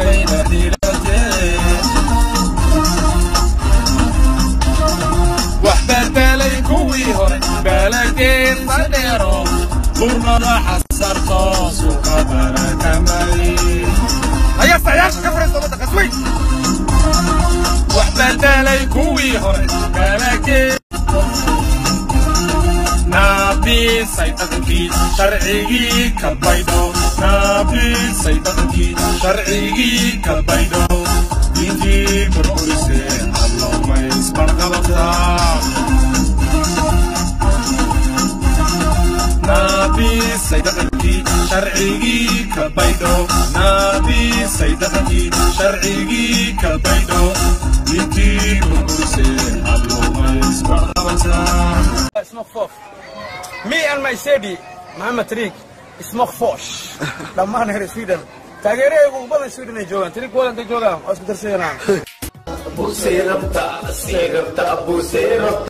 Afkayna xiratee wax bedelay kuwii hore balageed sadheero burnada xasarto suuqa baratamay. Ayaa saxyaasha ka fariista waddanka qasweyn. Wax bedelay kuwii hore balageed naabisay dhaqankii sharcigii ka baydho, naabisay dhaqankii sharcigii ka baydho, diintii burburise hadloomay isbarqabataa. Naabisay dhaqankii sharcigii ka baydho, naabisay dhaqankii sharcigii ka baydho, diintii burburise hadloomay isbarqabataa. Smoke fof. Me and my Sedi, Mohammed Tariq, smoke fosh. Dhammaan reer Sweden. Taageerahaygu ugu badan Sweden ay joogaan. Tariq Wadan ay joogaan. Waa isku darsayanaa.